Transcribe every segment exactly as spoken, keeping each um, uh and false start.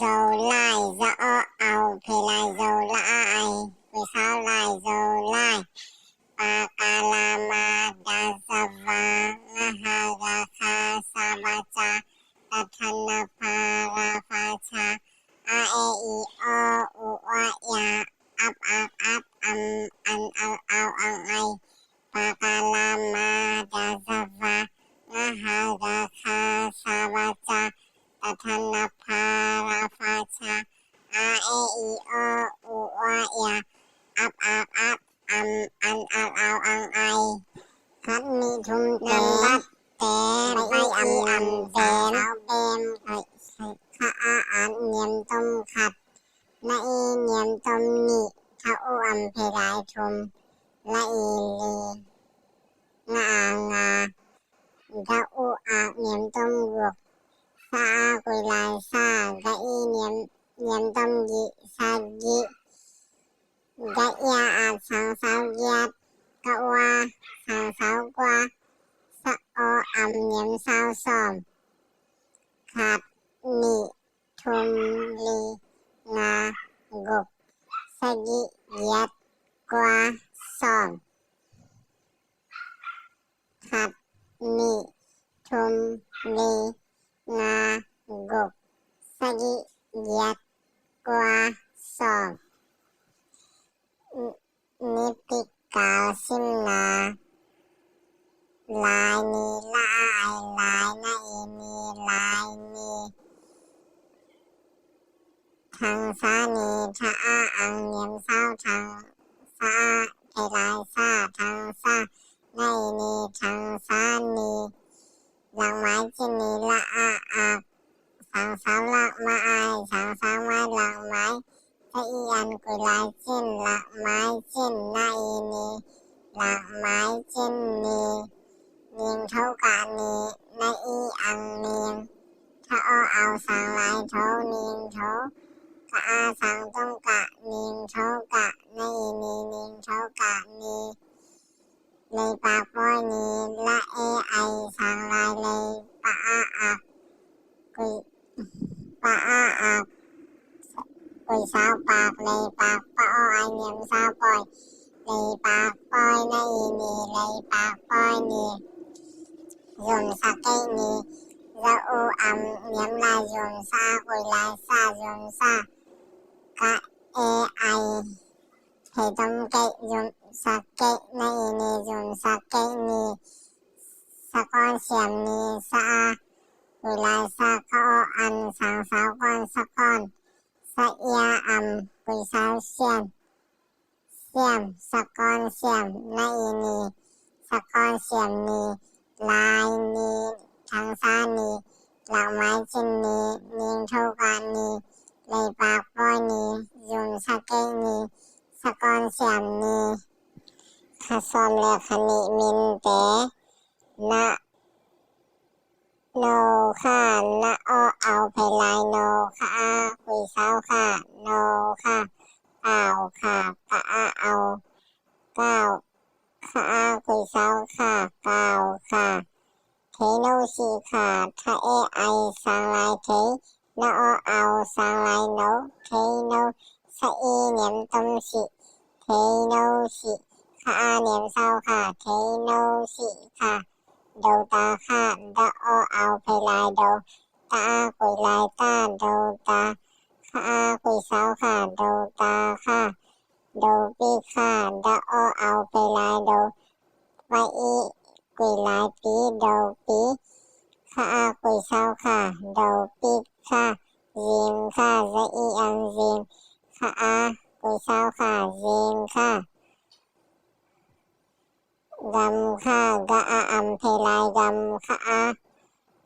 Zolai, za aw aw phe lai, zolai, kuisau lai, zolai. Pa ka la ma da za va, nga ha ga kha, sa va ca, da tha na pha, ra fa ca, a e i o, u ua ia, ap ak ap, am an au au, ang ai. Pa ka la ma da za va, nga ha ga kha, sa va ca, da tha na pha, ra fa ca, a e i o, u ua ia, ap ak ap, am an au au, ang ai. Khat nih thum te. Nambat te, bai am am te. Kha a at niam tom khat, na i niam tom nih, tha u am phe lai thum, la i li, nga a nga, da u ak niam tom guk, sa a kui lai sa, ga i niam, niam tom gih, sa gih, ga ia at sang sau giat, ka ua sang sau kua, sa aw am niam sau sawm. Khat, nih, thum, li, nga, guk, sagih, giat, kua, sawm. Khat, nih, thum, li, nga, guk, sagih, giat, kua, sawm. Ni pik kal simna. Lai ni, la a ai lai, na i ni, lai ni. Thang sa ni, tha a ang niam sau, thang sa a phe lai sa, thang sa, na i ni, thang sa ni. Lak mai cin ni, la a ak, sang sau lak ma ai, sang sau mai lak mai. Sa i an kui lai cin, lak mai cin, na i ni, lak mai cin ni. Ning tho ka ni, na i ang ning. Tha aw aw sang lai tho, ning tho. Ka a sang tom ka, ning tho ka, na i ni, ning tho ka ni. Lei pak pawi ni, la e ai sang lai lei, pa a ak, kui, pa a ak, kui sau pak, lei pak, pa aw ai niam sau pawi, lei pak pawi, na i ni, lei pak pawi ni. Zum sa kei ni, za u am niam lai, zum sa a kui lai sa, zum sa. Ka e ai, hei tom kei, zum sa kei, na i ni, zum sa kei ni. Sa kawn siam ni, sa a kui lai sa, ka aw an sang sau kawn, sa kawn. Sa ia am kui sau siam, siam, sa kawn siam, na i ni, sa kawn siam ni. Lai ni, thang sa ni, lak mai cin ni, ning tho ka ni, lei pak pawi ni, zum sa kei ni, sa kawn siam ni. Kha sawm le kha nih min te. Na, no kha, na aw aw phe lai, no kha a kui sau kha, no kha. Kau kha, ka a aw, kau, kha a kui sau kha, kau kha. Thei no sih kha, tha e ai sang lai thei, na aw aw sang lai no, thei no. Sa i niam tom sih, thei no sih. Kha a niam sau kha, thei no sih kha. Do ta kha, da aw aw phe lai do, ta a kui lai ta, do ta. Kha a kui sau kha, do ta kha. Do pi kha, da aw aw phe lai do, pa i kui lai pi, do pi. Kha a kui sau kha, do pi kha. Zim kha, za i ang zim, kha a kui sau kha, zim kha. Gam kha, ga a am phe lai gam, kha a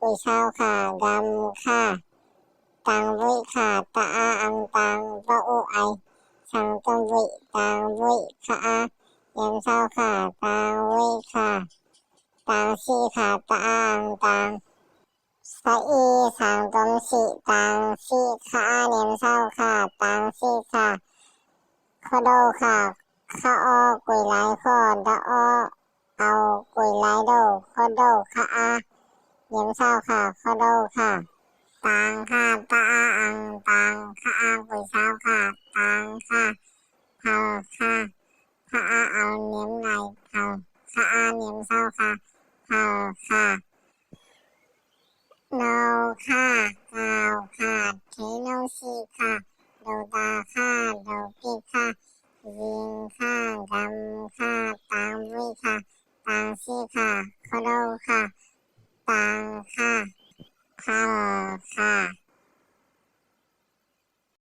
kui sau kha, gam kha. Tang vui kha, ta a ang tang, va u ai sang tom vui, tang vui, kha a niam sau kha, tang vui kha. Tang sih kha, ta a ang tang. Sa i sang tom sih, tang sih, kha a niam sau kha, tang sih kha. Kho do kha, kha aw kui lai kho, da aw aw kui lai do, kho do, kha a niam sau kha, kho do kha. Tang kha, ta a ang စီခါ ဒိုတာခါ ဒိုပိခါ ယင်ခါ ဂမ်ခါ တၢင်ဝီခါ တၢင်စီခါ ခဒိုခါ တၢင်ခါ ဖမ်ခါ